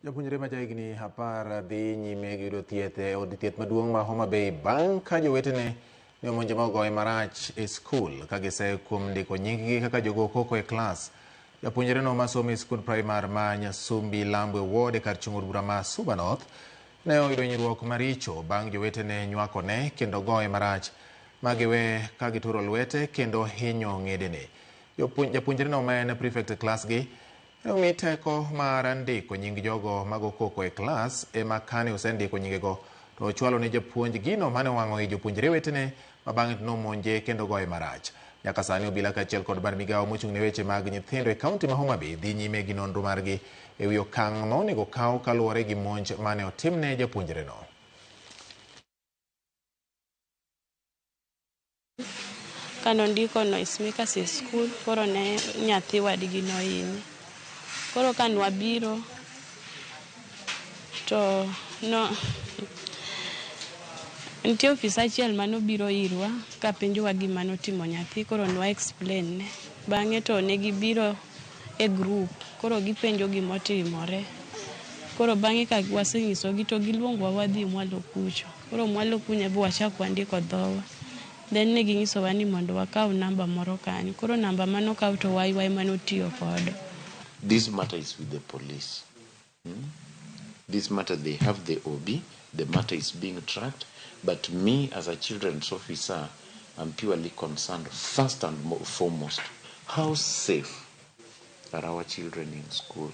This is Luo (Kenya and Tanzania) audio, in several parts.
Japuonjre ma jahigni 10 dhi nyime gi yudo thieth e od thieth maduong' ma Homa Bay bang' ka jowetene ne omonje ma ogoye marach e skul ka giseyo kuom ndiko nyinggi kaka jogo koko e klas. Japuonjreno masomo e skund primar ma Nyasumbi Lambwe Ward e kar chung' od bura ma Suba North ne oyudo hinyruok maricho bang' jowetene nywakone kendo goye marach ma giwe ka gituro lwete kendo hinyo ng'edene. Japuonjreno ma en prefect e klasgi ne omi teko mar ndiko nying jogo mago koko e klas ema kane osendiko nyingego to ochwalo ne japuonj gino mane owang'o i jopuonjre wetene ma bang'e to nomonje kendo goye marach. Nyaka sani obila kaachiel kod bad migawo mochung' ne weche mag nyithindo e kaunti ma Homa Bay dhi nyime gi nonro margi e wi okang' ma onego kaw kaluwore gi monj mane otimne japuonjreno. Kane ondiko noise makers e skul, koro ne nyathi wadgi nohinye. Koro ka nwabiro to no nitie ofisa achiel manobiro irwa kapenjowa gima notimo nyathi koro nwa explain ne. Bang'e to ne gibiro e group koro gipenjo gimotimore. Koro bang'e ka wasenyisogi to giluongowa wadhi mwalo kucho. Koro mwalo kuno be wachak wandiko dhowa. Then ne ginyisowa ni mondo wakaw namba moro kanyo. Koro namba manokaw to waywa ema notiyo kodo. This matter is with the police. This matter, they have the OB, the matter is being tracked, but me as a children's officer, I'm purely concerned first and foremost, how safe are our children in school?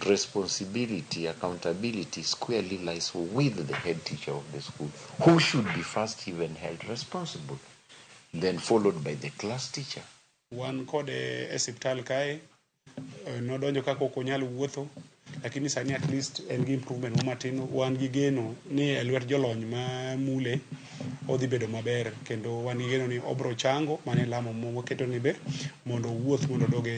Responsibility, accountability squarely lies with the head teacher of the school, who should be first even held responsible, then followed by the class teacher. Wan kode e siptal kae, nodonjo kaka ok onyal wuotho, lakini sani at least en gi improvement mo matin. Wan gi geno ni e lwet jolony ma mule odhi bedo maber, kendo wan gi geno ni obro chango. Mano e lamo mwaketo ni be mondo owuoth mondo odog e